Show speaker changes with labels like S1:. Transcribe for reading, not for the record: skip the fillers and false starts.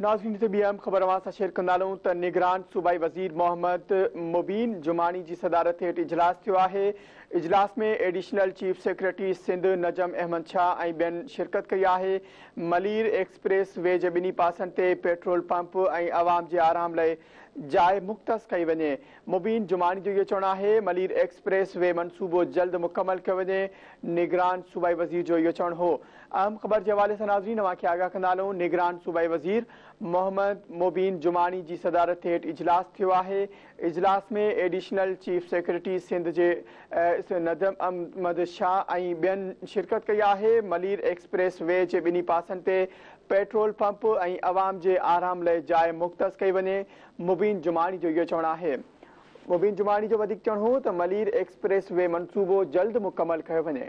S1: ناظرين هتي ٻي اهم خبر اوهان سان شيئر ڪندا هلون ته نگران صوبائي وزير محمد مبين جماڻي جي صدارت هيٺ اجلاس ٿيو آهي. اجلاس ۾ additional chief secretary Sindh Najam Ahmed Shah ۽ ٻين شرڪت ڪئي آهي. ملير ايڪسپريس وي جي ٻنهي پاسن تي پيٽرول پمپ ۽ عوام جي آرام لئي جاء مختص ڪئي وڃي. مبين جماڻي جو اهو چوڻ آهي ملير ايڪسپريس وي منصوبو جلد مڪمل ڪيو وڃي. نگران صوبائي وزير جو اهو چوڻ هو. اهم خبر جي حوالي سان ناظرين اوهان کي آگاهه ڪندا هلون نگران صوبائي وزير محمد مبين جماڻي جي صدارت هيٺ اجلاس ٿيو آهي اجلاس ۾ ايڊيشنل چيف سيڪريٽري سنڌ جي نجم احمد شاهه ۽ ٻين شرڪت ڪئي آهي ملير ايڪسپريس وي جي ٻنهي پاسن تي پيٽرول پمپ ۽ عوام جي آرام لئي جاء مختص ڪئي وڃي مبين جماڻي جو اهو چوڻ آهي مبين جماڻي جو وڌيڪ چوڻ هو ته ملير ايڪسپريس وي منصوبو جلد مڪمل ڪيو وڃي.